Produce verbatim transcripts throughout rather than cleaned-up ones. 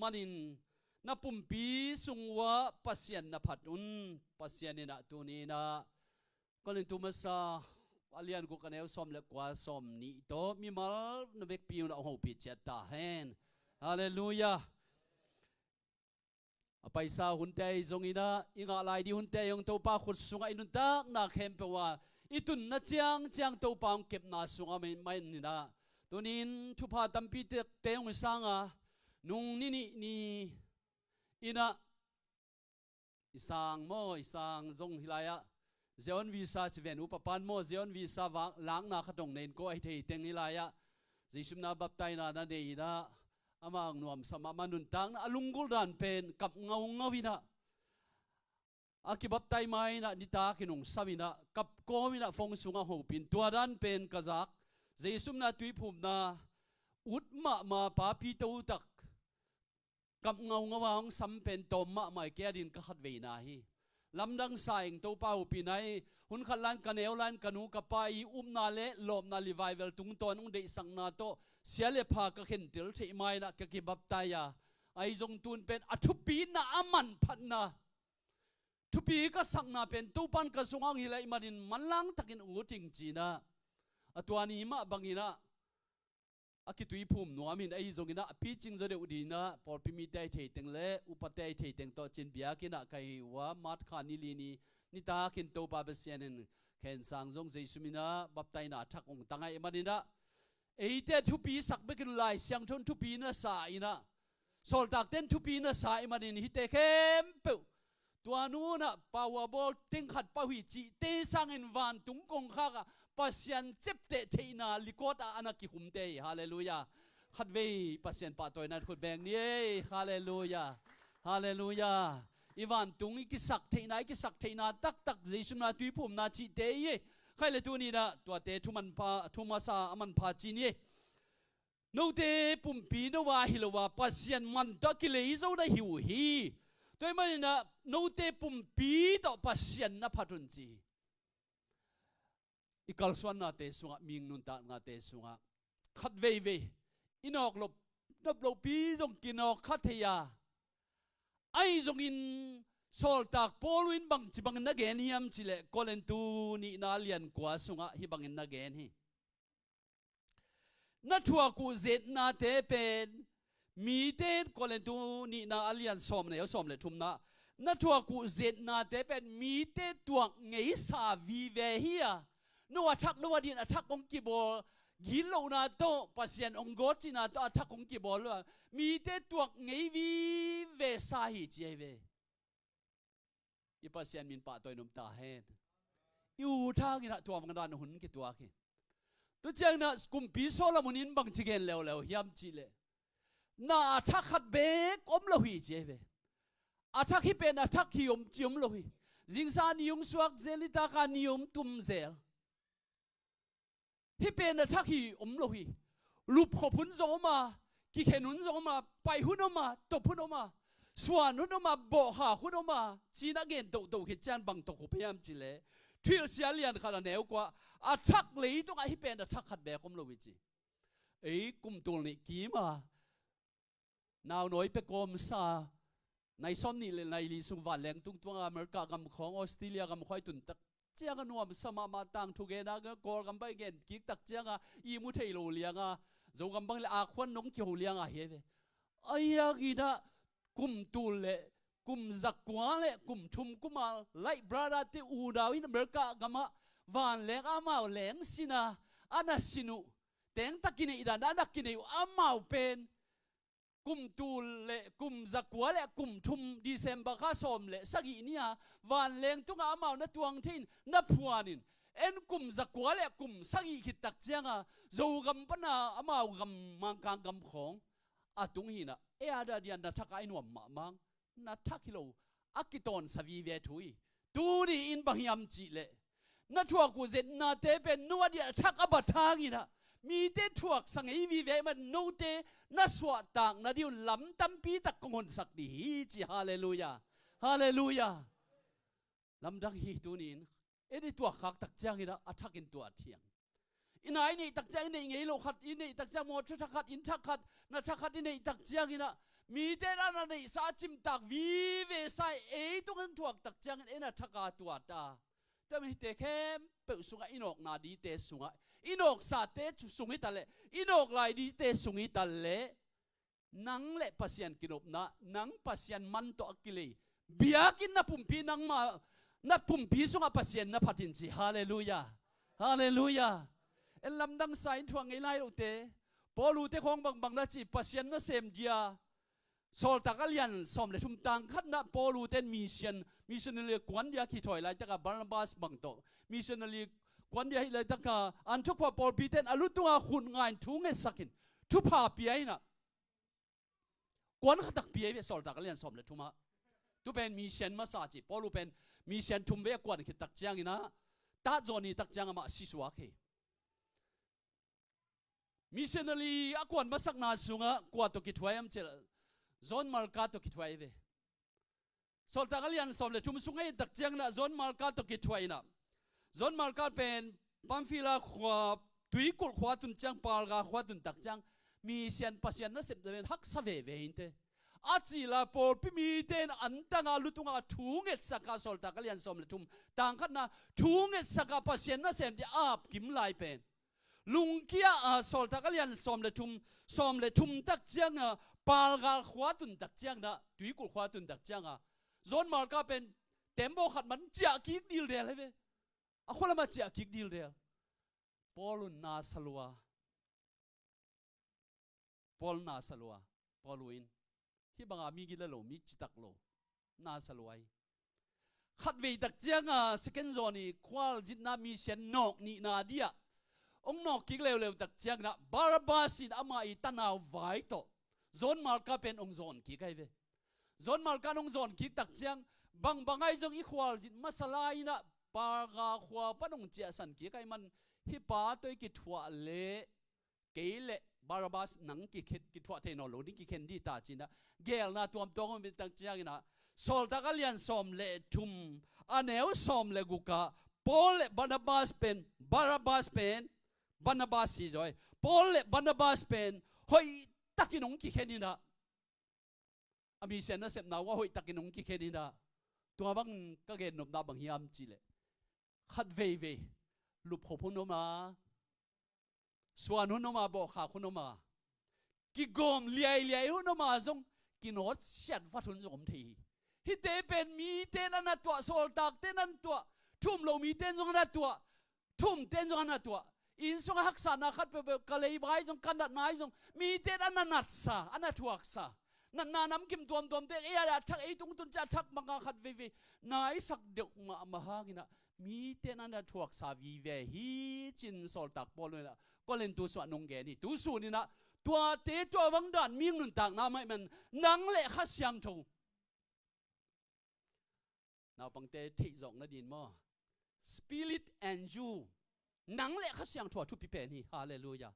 manin na pumpi sung uah Pasian na phat un. Pasian in ah tuni in ah Korintu masa a lian guk a neu sawm le kua sawm nih tawh mimal na vekpi un ah hong hopih ciat ta hen. Halleluiah. A paisa hunte ahi zongin ah, i ngah lai ding hunte ahi zong Topa khut sungah i nuntakna khempeuh ah i tunna ciangciang Topa hong kepna sungah mah in ah, tuni in thupha tampi tekte hong i sang a, nung ni nih ni in ah, i sang maw, i sang zong hih lai-ah Zion Visa ci ven, upa pan maw, Zion Visa lakna khat dong nei in ko ahi thei teng hih lai-ah Jesu min a baptaina na nei in ah, amah nuamsa mahmah, nuntakna a lunggulh dan pen kap ngaungau in ah, a kibaptai ma in ah nitak in hong sam in ah, kap kawm in ah phone sungah hong hopih in, tua dan pen ka zak, Jesu min a tuiphumna ut mahmah, papi totak, kap ngaungau a hong sam pen tawm mahmah hi. Kei a dingin ka khatveina hi. Lamdang sa ing, Topa hopihna hi. Hun khat lai-in ka neu lai-in ka nu ka pa i upna le lawpna revival tungtawn hong deihsakna tawh sia le pha ka khentel theih ma in ah ka kibaptai a, ahi zong tun pen a thupina, a manphatna, thupi ka sakna pen Topa in ka sungah hong hilh ahih manin manlang takin ut ing ci in ah, a tua ni mah bangin ah a kituiphum nuam in, ahi zongin ah a picing zaw deuh ding in ah pawlpi mite ahi thei teng le upate ahi thei teng tawh ci-in biakinn ah ka hi uh a, March kha ni li ni, nitak in Topa Pasian in khen sang zong Jesu min a baptaina thak hong tang ahih manin ah, eite thupi sak bek hi lo, Lai Siangtho in thupi na sa in ah, sawltakte in thupi na sa ahih manin hihte khempeuh, tua nu in ah pau a bawl teng khat pau hi cihte sangin vantung kongkhak ah Pasian ciapteh theihna likawt ah a na kikhumte hi. Halleluiah. Khatvei Pasian pahtawina in khut beng ni ei. Halleluiah. Halleluiah. I vantung i kisak theihna, i kisak theihna taktak Jesu min a tuiphumna cihte hi ei. Khai le tuni in ah tuate thu manpha, thu masa a manpha ci ni ei. Note pumpi no a hi lo a, Pasian man tawh a kilei zo na hi uh hi. Tua ahih manin ah note pumpi tawh Pasian na phat un ci hi. I kalsuannate sungah, mihing nuntaknate sungah khat veivei i nawk loh, nop lohpi zong kinawk kha thei a, ahi zongin sawltak Paul in bangci bangin na gen hiam cih leh, Korintu nihna lian kua sungah hih bangin na gen hi. Na thuak uh zetnate pen mite, Korintu nihna a lian sawm neu sawm le thumna, na thuak uh zetnate pen mite tuak ngeisa vive hi a, no a thak, no a dingin a thak hong kibawl, gitlohna tawh, Pasian hong gawt cihna tawh a thak hong kibawl lo a, mite tuak ngei vive sa hi ci ahi ve. I Pasian min pahtawi in om ta hen. I ut hangin ah tua bang dan hun kituak hi. Tua ciangin ah kumpi Solomon in bangci gen leuleu hiam cih leh, na a thak khat beek om lo hi ci ahi ve. A thak hi pen a thak hi om ci om lo hi. Zingsang a ni hong suak zel, nitak a ni hong tum zel. Hih pen a thak hi om lo hi. Lupkhop hun zong om a, kikhen hun zong om a, paih hun om a, top hun om a, suan hun om a, bawhkhak hun om a, ci-in a gen tohtoh khit ciang bang tawh khup hiam cih leh, Thuhilhsia lian khat a neu kua, a thak leitungah hih pen a thak khat beek om lo hi ci. Ei kum tul nih kim a, naunawi pia kawmsa, nai sawm nih le nai li sung vanleng tungtuang a America gam khawng, Australia gam khawng i tun tak ciang a nuamsa mahmah, tangthu gen a, Kawlgam bang i gen kik tak ciang a i mu thei lo liang a, Zogam bang le a khuan nong kiho liang a hi ve. Ahi hangin ah kum tul le kum zakua le kum thum kum a Wright Brother te unau in America gam ah vanleng amau leng sin a, a na sin uh, teng tak kineih dan a na kineih uh, amau pen kum tul le kum zakua le kum thum, December kha sawm le sagih ni a vanleng tungah amau na tuang thei in, na phuan in, en kum zakua le kum sagih khit tak ciang a Zogam pan a amau gam, Mangkang gam khawng a tung hi in ah, ei a dah dia na thak a i nuam mahmah, na thak hi lo, a kitawnsa vive thu hi. Tuni in bang hiam cih leh, na thuak uh zetnate pen no a dia thak a bat hangin ah, mite thuaksa ngei vive ahih man note na suahtak nading un lam tampi tak kong honsak ding hi ci. Halleluiah. Halleluiah. Lamdang hi. Tuni in en i tuakkhak tak ciangin ah a thakin tuat hi hang. I na i neih tak ciang, i neih ngei loh khat i neih tak ciang, mawtaw thak khat, inn thak khat, na thak khat i neih tak ciangin ah, Mite in a na neihsa a cimtak vive sa ei tung hong thuak tak ciangin ei na thak a tuat a. Tua mite khempeuh sungah i nawkna dite sungah, i nawksate sung hi ta leh, i nawk lai dite sung hi ta leh, nang le Pasian kinopna, nang Pasian man tawh a kilei, biakinn na pumpi nangmah, na pumpi sungah Pasian na phatin ci. Halleluiah. Halleluiah. En lamdang sa in thuak ngei lai lote, Paul ute khawng bangbang na ci, Pasian nasem dia. Sawltak a lian sawm le thum tang khatna Paul uten mission, missionary kuan dia kithawi laitaka Barnabas bang tawh missionary kuan dia hih laitaka Antioch khua pawlpi ten a lutunga khut ngain thu ngetsakin thupha pia inah kuan khatak pia i ve. Sawltak a lian sawm le thuma tu pen mission masa ci, Paul pen mission thum ve a kuan khit tak cianginah tat zawni tak ciang amah sisuak hi. Missionary a kuan masakna sungah kua tawh kithuai am cih leh John Marka tawh kithuai ve. Sawltak a lian sawm le thum sung a hi tak cianginah John Marka tawh kithuai inah John Marka pen Pamfilia khua, tuikulh khua tun ciang, Perga khua tun tak ciang, mission Pasian nasep pen haksa veve hinte. A cih la pawlpi mite in antanga lutunga thu ngetsaka Sawltak a lian sawm le thum tang khatna thu ngetsaka Pasian nasem dia apkim lai pen lungkia a Sawltak a lian sawm le thum, sawm le thum tak cianga Perga khua tun tak ciangna, tuikulh khua tun tak cianga John Marka pen tembaw khat man ciah kik dildel hi ve. A khualamah ciah kik dildel. Paul un na salua. Paul na salua. Paul uh in hih banga mi gila lo, mi citak lo, na salua hi. Khatvei tak cianga second zawni khualzinna mission nawk nihna dia hong nawk kik leuleu tak ciangna Barnabas in amah i tanau vai tawh John Marka pen hong zawn kik ahi ve. John Marka in hong zawn kik tak ciang bangbang ahi zong i khualzin masa lai inah Perga khua pan hong ciahsan kik ahi man hih pa tawh i kithuah leh kei le Barnabas nang kikhen, kithuah thei nawn lo ding kikhen dih ta cinah geelna tuamtuam om in tak cianginah Sawltak a lian sawm le thum a neu sawm le gukah Paul le Barnabas pen, Barnabas pen, Barnabas hi zaw hi. Paul le Barnabas pen hoihtakin hong kikhen inah a mission nasepna uh a hoihtakin hong kikhen inah tua bang ka gennopna bang hiam cihleh khat veivei lupkhop hun om a, suan hun om a, bawhkhak hun om a, kigawm liailiai hun om a zong kinawtsiat vat hun zong om thei hi. Hihte pen mite in a na tuah, sawltakte in a na tuah, thum lo mite in zong a na tuah, thumte in zong a na tuah. Inn sungah haksatna khat peuhpeuh, ka leiba hi zong, ka natna hi zong, mite in a na natsa, a na thuaksa, natna namkim tuamtuamte ei a thak, ei tungtun ciah a thak banga khat veivei naisak deuh mahmah hanginah mite in a na thuaksa vive hi, ci-in sawltak Paul inah Korin tu sungah nong gen hi. Tu suninah tuate tua bang dan mihing nuntakna mah ahih man nang le Kha Siangtho, naupangte theihzawk nadin maw, Spirit and you, nang le Kha Siangtho a thupi pen hi. Halleluiah.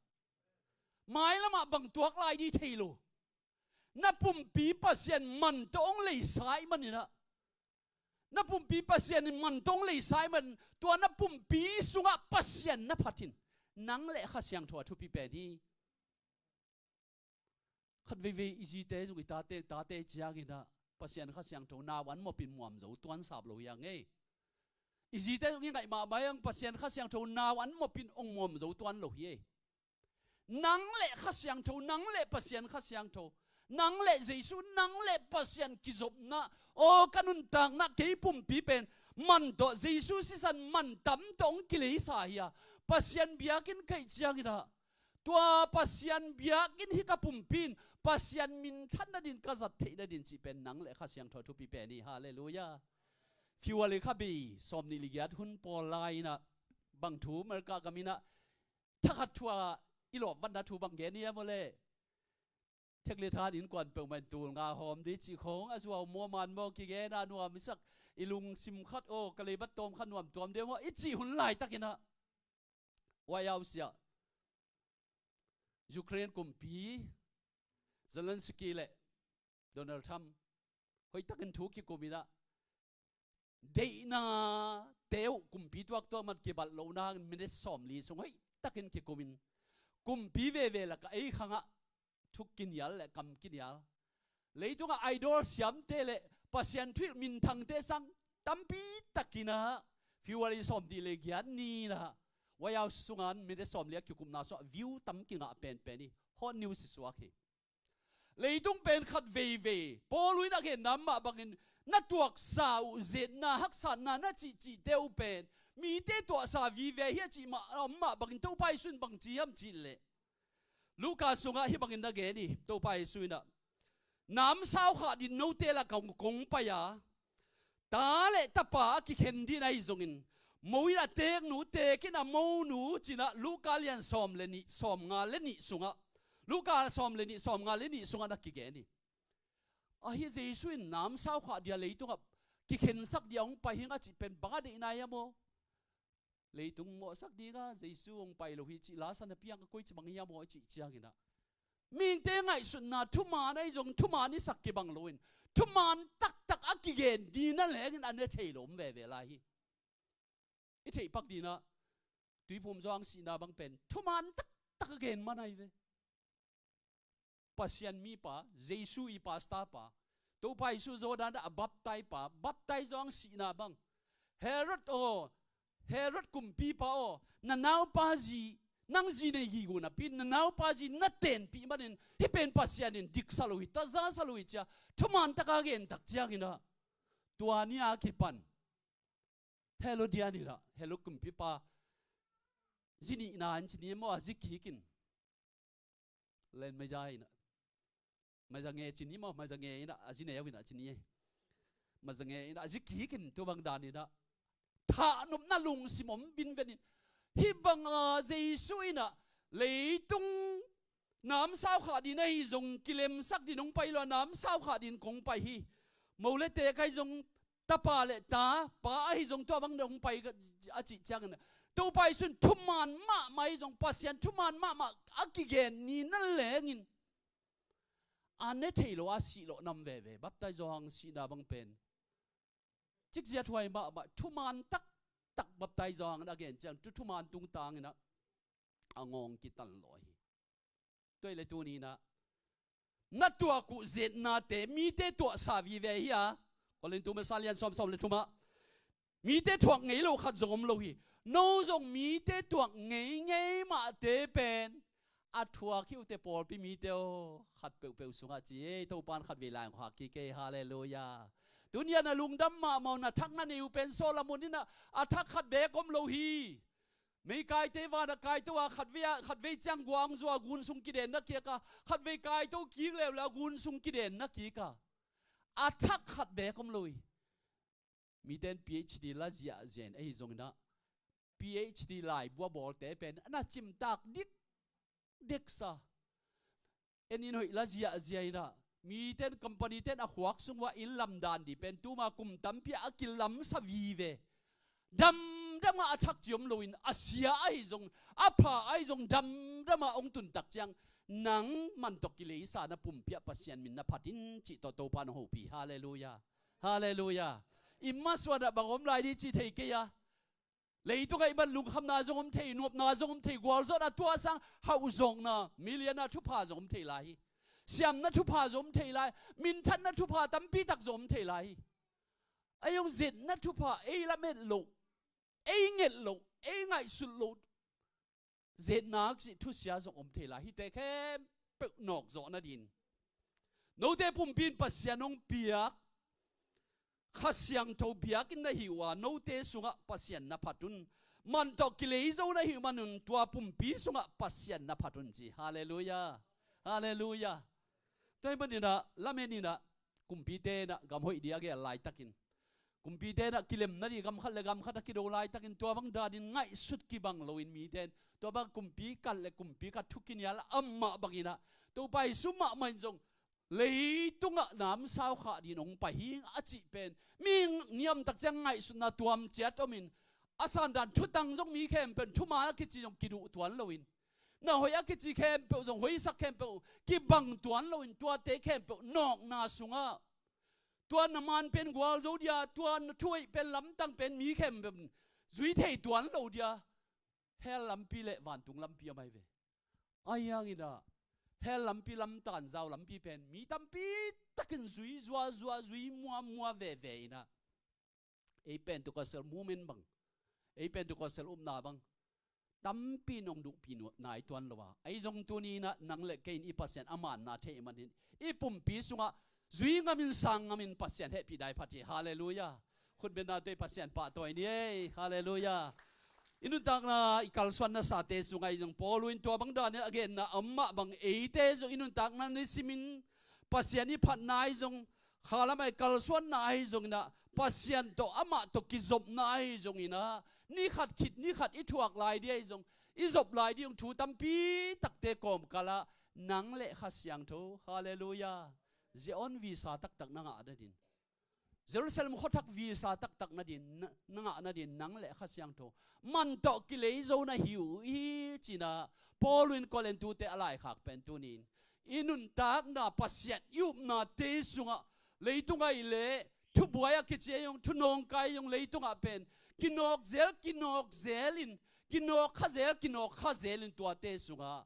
Mailamah bang tuak lai dih thei lo. Na pumpi Pasian man tawh hong leisa ahih maninah, na pumpi Pasian in man tawh hong leisa ahih man, tua na pumpi sungah Pasian na phat in nang le Kha Siangtho a thupi pen hi. Khat veivei i zite zong i tate, tate cianginah Pasian Kha Siangtho nau an mawpin muam zo tuan sap lo hi a ngei. I zite zong i ngaih mahmah hi ang, Pasian Kha Siangtho nau an mawpin hong muam zo tuan lo hi ei. Nang le Kha Siangtho, nang le Pasian Kha Siangtho, nang le Jesu, nang le Pasian kizopna, aw ka nuntakna, kei pumpi pen man tawh, Jesu sisan man tam tawh hong kileisa hi a, Pasian biakinn ka hih cianginah tua Pasian biakinn hi ka pumpi in Pasian minthan nadin ka zat theih nadin cih pen nang le Kha Siangtho a thupi pen hi. Halleluiah. February kha bei sawmnih le giat hun pawl lai-inah bang thu America gam inah thakhat thu a i lawpvanna thu bang gen hiam aw leh, thek le than innkuan peuhmah in tul nga hawm dih cih khawng a zuau maw, man maw, kigen a nuam i sak, i lungsim khat aw, ka leibat tawm khat nuam tuam deuh maw i cih hun laitakinah White House ah Ukraine kumpi Zelensky le Donald Trump hoihtakin thu kikum inah, deihnate uh kumpi tuaktuak man kibat lohna hangin minute sawmli sung hoihtakin kikum in, kumpi veve lakah ei khangah thu kinial le kam kinial, Leitungah idol siamte le Pasian thuhilh minthangte sang tampi takin ah February sawmnih le giat ni-in ah White House sungah minute sawmli a kikupna sungah view tam kingah penpen hi. Hot news i suak hi. Leitung pen khat veivei Paul in a genna mah bangin na tuaksa uh, zetna haksatna na cihcihte uh pen mite tuahsa vive hi a cih mah, a om mah bangin Topa Jesu in bangci hiam cih leh, Luka sungah hih bangin na gen hi. Topa Jesu in ah, namsau khah dingin note lakah kong pai a, ta le tapa a kikhen ding ahi zongin, mo in a teeknu, teek in a monu, ci-in ah Luka lian sawm le nih, sawmnga le nih sungah, Luka sawm le nih, sawmnga le nih sungah na kigen hi. Ahi, Jesu in namsau khah dingin leitungah kikhensak dingin hong pai hi ing a cih pen bang a deihna hiam aw? Leitung mawhsak dingin Jesu hong pai lo hi cih lasa na piang a, koici bang hiam aw i cih ciangin ah, mihingte ngaihsutna thuman ahi zong, thuman i sak kibang loin, thuman taktak a kigen ding na lengin a ne thei lo om veve lai hi. I theih pak dingin ah Tuiphum Johan sihna bang pen thuman taktak a gen man ahi ve. Pasian mipa, Jesu i pastor pa, Topa Jesu Jordan ah a baptize pa, baptize Johan sihna bang, Herod aw, Herod kumpipa aw, na naupa zi, nang zi nei gige uh napi, na naupa zi na tenpih manin hih pen Pasian in diksa lo hi, tazasa lo hi, ci-a thuman taka gen tak ciangin ah, tua ni a kipan Herodian in ah, Herod kumpipa zi nihna in ci ni maw, a zi kik in, len maza in ah, maza nge ci ni maw, maza nge in ah, a zi neu in ah ci ni e. Maza nge in ah a zi kik in, tua bang danin ah thahnopna lungsim om vinven in, hih banga Jesu in ah leitung namsau khah dingin ahi zong, kilemsak dingin hong pai lo a, namsau khah dingin kong pai hi. Mo le teek ahi zong, tapa le ta, pa ahi zong, tua bang dong pai ka, a cih ciangin ah, Topa Jesu in thuman mahmah ahi zong, Pasian thuman mahmah a kigen ni na lengin a ne thei lo a sih lawh nam veve. Baptize Johan sihna bang pen cikziat huai mahmah, thuman taktak Baptize Johan in a gen ciang, tu thuman tungtangin ah a ngawng kitan lawh hi. Tua ahih leh tuni-in ah na tuak uh zetnate mite tuahsa vive hi a, Korintu masa lian sawm, sawm le thumah, mite thuak ngei lo khat zong om lo hi. No zong mite thuak ngei ngei mahte pen a thuak hi uh teh pawlpi mite aw, khat peuhpeuh sungah ci ei, Topa in khatvei lai hong khak kik ei, halleluiah. Tuni-in ah na lungdam mahmah uh, na thak na nei uh pen Solomon in ah a thak khat beek om lo hi. Meikaite van ah kaito a, khatvei a, khatvei ciang guang zua gun sung kidenna kik a, khatvei kaito kik leuleu a gun sung kidenna kik a, a thak khat beek om lo hi. Mite in PhD la ziahziah in, ahi zongin ah PhD laibu a bawlte pen a na cimtak dikdeksa. En in hoih la ziahziah in ah, mite in, company-te in a khuak sung uah inn lamdan ding pen tuma kum tampi ah a kilamsa vive. Damdam ah a thak ci om loin, a sia ahi zong, a pha ahi zong, damdam ah hong tun tak ciang, nang man tawh kileisa na pumpi ah Pasian min na phat in cih tawh Topa in hong hopih. Halleluiah. Halleluiah. I masuan ah bang om lai ding cih thei kei a, leitungah i man lungkhamna zong om thei, nuamna zong om thei, gualzawhna, tua sang hauhzawkna, mi lianna thupha zong om thei lai hi. Siamna thupha zong om thei lai, minthanna thupha tampi tak zong om thei lai hi. Ei hong zetna thupha, ei lamet loh, ei nget loh, ei ngaihsut loh zetna cih thusia zong om thei lai. Hihte khempeuh nawkzawh nadingin note pumpi in Pasian hong piak Kha Siangtho biakinn na hi uh a, note sungah Pasian na phat un. Man tawh kilei zo na hih manun tua pumpi sungah Pasian na phat un ci. Halleluiah. Halleluiah. Tua ahih manin ah, lamen in ah, kumpite in ah gam hoih ding a gel laitakin, kumpite in ah kilem nading, gam khat le gam khat a kido laitakin, tua bang danin ngaihsut kibang loin mite in, tua bang kumpi khat le kumpi khat thu kinial a mah bangin ah, Topa Jesu mahmah in zong leitungah namsau khah dingin hong pai hi a cih pen, mi niamtak ciang ngaihsutna tuam ciat omin, a sandan thutang zong mi khempeuh in thuman a kici zong kiduh tuan loin, na hoih a kici khempeuh zong, hoihsak khempeuh kibang tuan loin, tuate khempeuh nawkna sungah, tua na man pen gualzo dia, tua na thuhoih pen lamtang pen mi khempeuh in zui thei tuan lo dia, hell lampi le vantung lampi a mai ve. Ahi hangin ah, Bethel lampi lamtan zau lampi pen mi tampi takin zui zuazua, zui muamua veve inah, ei Pentecostal movement bang, ei Pentecostal upna bang tampi nong duhpi nai tuan lo a, ahi zong tuni inah nang le kei in i Pasian a manna thei manin i pumpi sungah zui ngamin sang ngamin Pasian hehpih dai phat hi. Halleluiah. Khutbetna tawh i Pasian pahtawi ni ei. Halleluiah. I nuntakna i kalsuan nasate sungah ahi zong Paul in tua bang danin a genna a om mah bang eite zong i nuntakna nisimin Pasian i phatna ahi zong, khalam ah i kalsuanna ahi zong inah, Pasian tawh amah tawh kizopna ahi zong inah, ni khat khit ni khat i thuak lai ding ahi zong, i zop lai ding thu tampi takte kawmkalah nang le Kha Siangtho, halleluiah, Zion visa taktak na ngah nadin, Jerusalem khuathak visa taktak nadin, na, na ngah nadin nang le Kha Siangtho man tawh kilei zo na hi uh hi, ci-inah Paul in Korin tute a laikhak pen tuni-in i nuntakna Pasian i upnate sungah, leitung ah i leh thubuai a kici ahi zong, thunawngkai ahi zong, leitungah pen kinawkzel, kinawkzel in, kinawk khazel, kinawk khazel in tuate sungah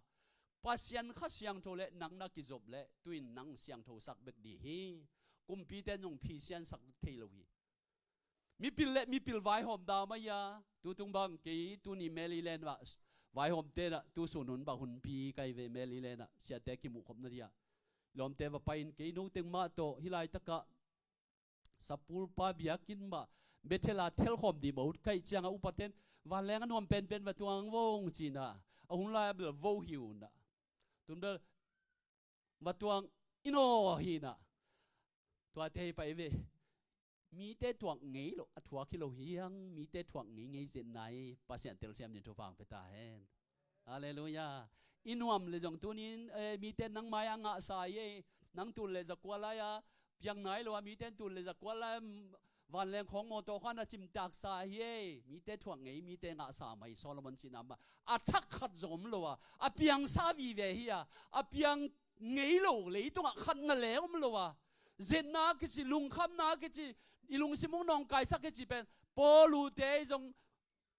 Pasian Kha Siangtho le nang na kizop leh tu-in nang siangthosak bek ding hi. Kumpite in zong phisiansak thei lo hi. Mipil le mipil vaihawm dam ahi a, tutung bang kei tuni Maryland ah vaihawmte nah tusun hun bang hunpi kai ve, Maryland ah siate kimuh khopna dih ah. Lawmte va pai-in kei noteng mah tawh hih laitakah Sapulpa biakinn mah Bethel ah thelkhawm dih mah uh kaih ciangah upaten vanleng a nuam penpen va tuang vong ci-inah, a hun lai-ah bel vo hi uh nah. Tun bel va tuang in aw hi nah. Tuate hi pai ve. Mite thuak ngei lo, a thuak hi lo hi hang, mite thuak ngei ngei zetna hi. Pasian telsiam ding thupha hong pia ta hen. Halleluiah. I nuam le zong tunin, eh, mite nang mai-ah ngahsa hi ei. Nang tul le zakua lai-a piang nai lo a, mite tul le zakua lai-a, mm, vanleng khawng mawtaw khan a cimtaksa hi ei. Mite thuak ngei, mite ngahsa mai, Solomon cihna mah. A thak khat zong om lo a, a piangsa vive hi a, a piang ngei lo, leitungah khat na leng om lo a, zetna kici, lungkhamna kici, i lungsim hong nawngkaisak kici pen Paul ute ahi zong,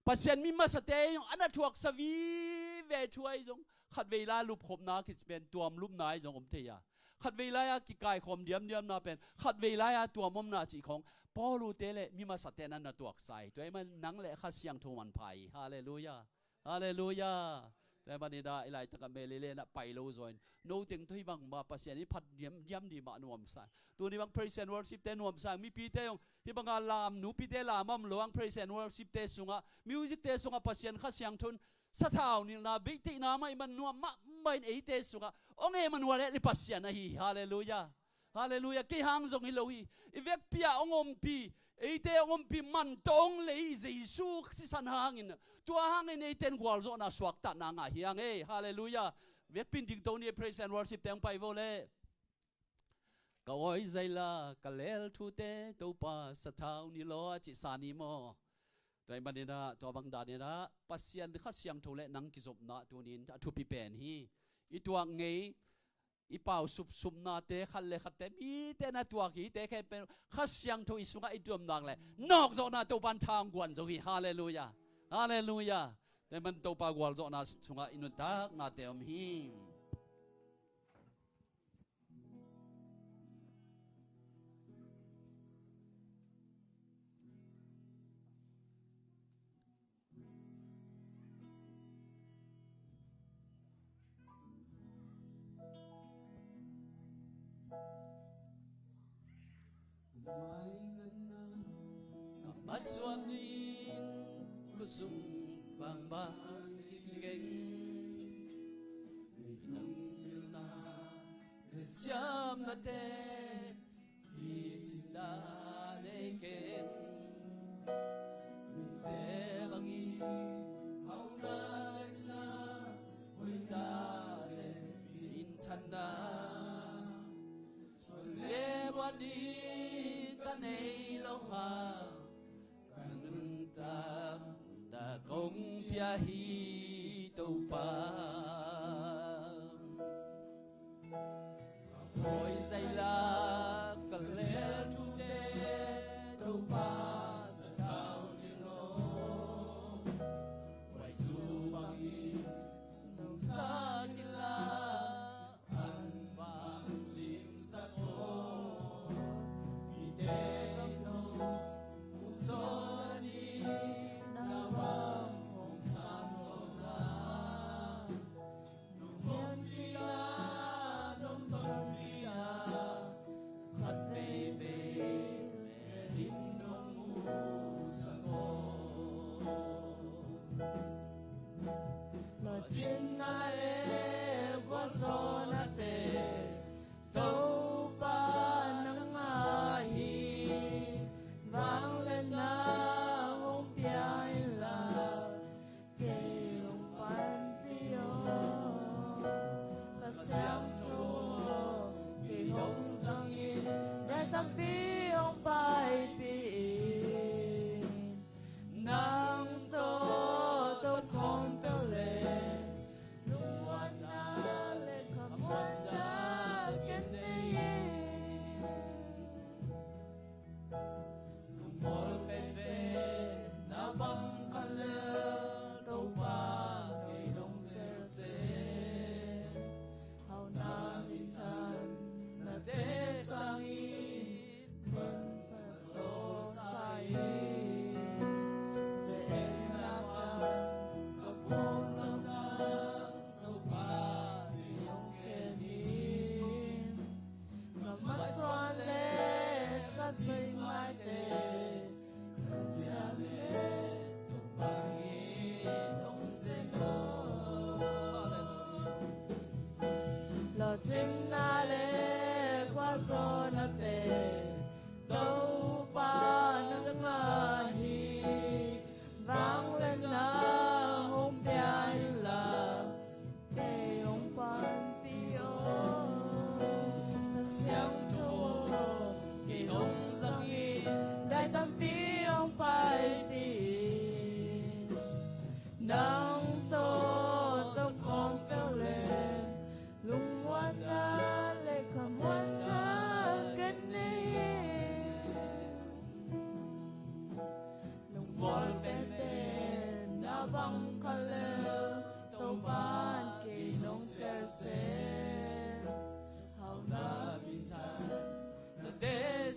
Pasian mi masate ahi zong, a na thuaksa vive thu ahi zong, khatvei lai-a lupkhopna kici pen tuam lupna ahi zong om thei a, khatvei lai-a kikaikhawm diamdiamna pen khatvei lai-a tuam omna cih khawng Paul ute le mi masate na na tuaksa hi. Tua ahih man nang le Kha Siangtho manpha hi. Halleluiah. Halleluiah. Tua ahih manin ah i laitakah Maryland ah pai lo zaw in, noteng tawh hih bang mah Pasian i phat diamdiam dih mah nuamsa. Tuni bang praise and worship te nuamsa, mipite zong hih banga lam, nupite lam a om lo hang, praise and worship te sungah, music te sungah Pasian Kha Siangtho in sathau nilhna, beihtheihna mah i man nuam mahmah in eite sungah hong Emmanuel, i Pasian ahi hi. Halleluiah. Halleluiah. Kei hang zong hi lo hi. I vekpi-ah hong ompih, eite hong ompih man tawh hong lei Jesu sisan hangin, tua hangin eite in gualzawhna suaktatna ngah hi hang ei. Halleluiah. Vekpi in dingto ni, praise and worship te hong pai vo leh. Ka awi zaila, ka lel thute Topa sathau ni law, a cihsa ni maw? Tua ahih manin ah, tua bang danin ah Pasian Kha Siangtho le nang kizopna tunin a thupi pen hi. I tuak ngei, i pau supsupnate, khat le khatte, mite na tuak hi, te khempeuh Kha Siangtho i sungah i tuam nak leh nawkzawhna Topa in tha hong guan zo hi. Halleluiah. Halleluiah. Tua ahih man Topa gualzawhna sungah i nuntaknate om hi. Ka masuan in khusung bangbang kikeng, minung pilna, siamnate, hi cihna nei ken. Nungte bangin hauhna letna, hoihna le minthanna, suan le buan ding ka nei lo hang, ka nuntakna kong pia hi Topa. Ka awi zaila, ka lel thute Topa sathau ni law, huai zu bangin nungsak inla,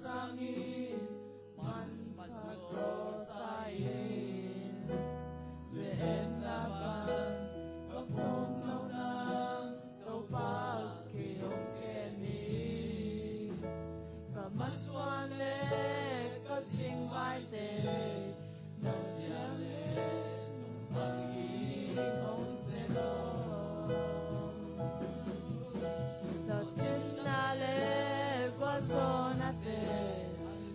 sangin manpha zawsa in, ze-etna pan ka phuk nop nang Topa kei hong kem in. Ka masuan le ka zingvaite na zian le nung bangin hong ze lo. Tawh cinna le gualzawhnate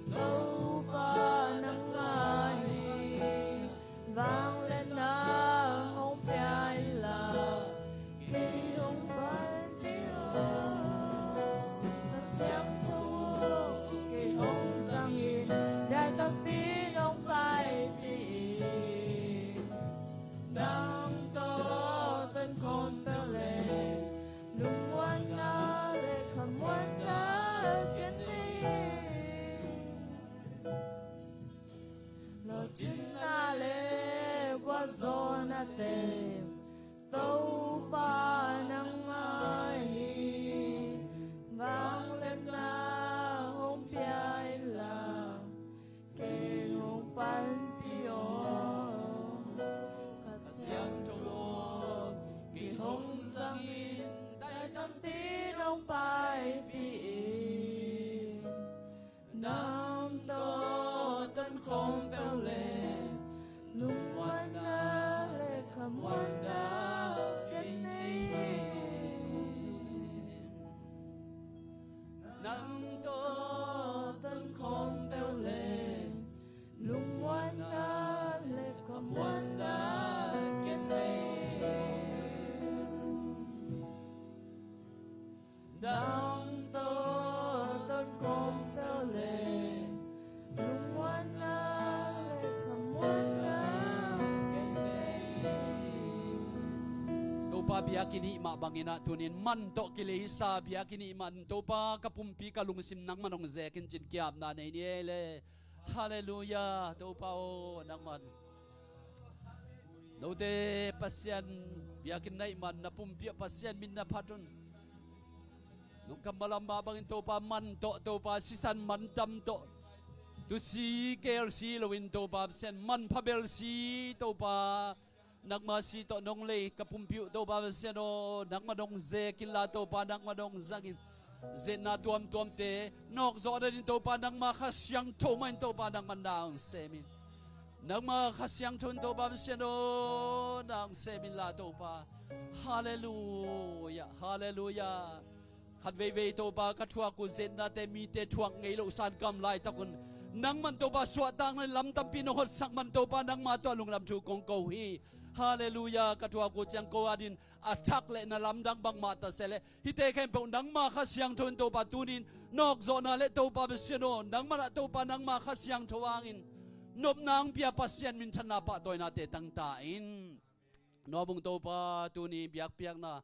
Topa nangmah hi. Vangliatna hong pia inla kei hong panpih aw. Kha Siangtho kei hong zangin dai tampi nong paipih in. Nang tawh tonkhawm peuh le lungmuanna le khamuanna ken nei in. Lawhcinna le gualzawhnate Topa nangmah hi. Vangliatna hong pia inla kei hong panpih aw. Kha Siangtho kei hong zangin dai tampi nong paipih in. Nang tawh tonkhawm peuh le lungmuanna le khamuanna ken nei in. Nang tawh tonkhawm peuh le lungmuanna le khamuanna ken nei in. Nang tawh tonkhawm peuh le lungmuanna le khamuanna ken nei in. Topa biakinn i hih mah bangin ah tuni-in man tawh kileisa biakinn i hih man Topa ka pumpi ka lungsim nangman hong zekin cin kiapna nei ni ei le. Halleluiah. Topa aw, nangman note Pasian biakinn na hih man na pumpi ah Pasian min na phat un. Nong kammal a mah bangin Topa man tawh Topa sisan man dam tawh tusi kelsi loin Topa Pasian manpha belsi Topa nangma si tawh nong lei ka pumpi uh Topa Pasian aw, nangma nong zekin la Topa nangma nong zangin, zetna tuamtuamte nawkzawh nadin Topa nangma Kha Siangtho mah in Topa nangma na hong semin. Nangma Kha Siangtho in Topa Pasian aw, na hong semin la Topa. Halleluiah, halleluiah. Khat veivei Topa ka thuak uh zetnate mite thuak ngei loh san kam laitak un nangman Topa suahtakna lam tampi nong hotsak man Topa nangma tawh lungdam thu kong ko hi. Halleluiah. Ka thuak uh ciang ko adin a thak le na lamdang bangmah ta seh le hihte khempeuh nangma Kha Siangtho in Topa tuni-in nawkzawhna le Topa Pasian aw, nangman ah Topa nangma Kha Siangtho hangin nopna hong pia Pasian minthanna pahtawinate tangta in. Nuabung Topa tuni biakpiakna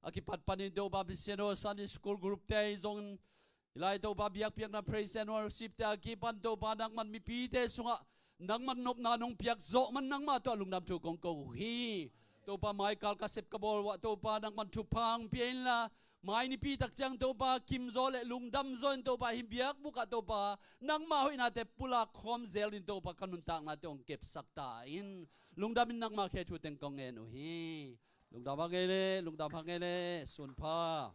a kipat panin Topa Pasian aw, Sunday School group te ahi zongin, hih lai Topa biakpiakna praise and worship te a kipan Topa nangman mipite sungah nangman nopna nong piak zawh man nangma tawh lungdam thu kong ko uh hi. Topa maikal ka sep ka bawl uah Topa nangman thupha hong pia inla, mai nipi tak ciang Topa kimzaw le lungdamzaw in Topa hih biakbuk ah Topa nangma hoihnate pulak khawm zel in Topa ka nuntaknate hong kepsak ta in. Lungdam in nangma khe thu teng kong ngen uh hi. Lungdam hang ei le, lungdam hang ei le, sunpha.